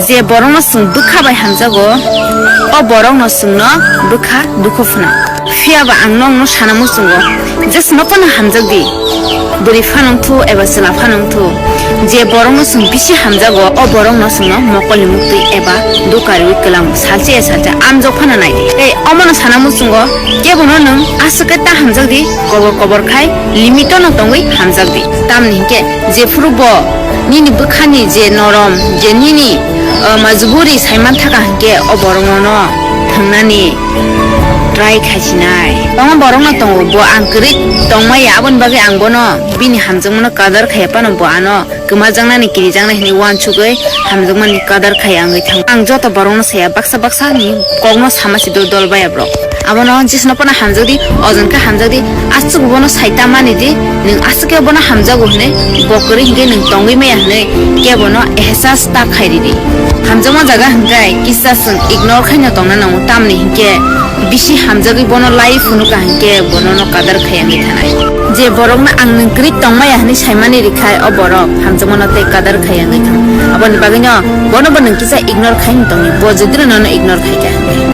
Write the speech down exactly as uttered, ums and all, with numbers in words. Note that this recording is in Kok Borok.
Je borokno chwng bwkha bai hamjago, o borokno chwngno bwkha dukhu phuna. Phiya ba ang nokno sana muchungo, jesno phano hamjak di. Bwrwi phano wngthu eba chwla phano wngthu, je borokno chwng bisi hamjago, o borokno chwngno mokolni muktwi eba dukariwi kwlango, salsa ya salsa amjok phano nai di. Tei omono sana muchungo, kebono nwng aswk khe ta hamjak di, kobor kobor khai limitono tongwi hamjak di. Tamni hinkhe jephuru bo nini bwkhani je norom, je nini, uh, majburi saiman thaka hinkhe o borokno no thwngnani try khaisinai. Tongo borokno tongo, bo ang kwrwi tongmaya, aboni bagwi ang bono bini hamjakmano kadar khaiya phano bo ano kwmajaknani kirijaknai hinwi uansugwi hamjakmani kadar khaiya wngwi thango. Ang joto borokno saya, baksa baksa ni kokno sama si dol dol baya borok. Abono jesno phano hamjak di, ojon khe hamjak di, aswk bono sai ta mani di, nwng aswk khe bono hamjago hinwi, bo kwrwi hinkhe nwng tongwi maya hinwi kebono ehsas ta khai ridi. Hamjakma jaga hinkhe kisa chwng ignore khaino tongna nango, tamni hinkhe bisi hamjagwi bono lai phunukha hinkhe bono no kadar khaiya wngwi thanai. Je borokno ang nwng kwrwi tongmaya hinwi saimani rikha, o borok hamjakmano tei kadar khaiya wngwi thango. Aboni bagwino bono bo nwng kisa ignore khaino tongdi, bo jodi nono ignore khaikha hinkhe.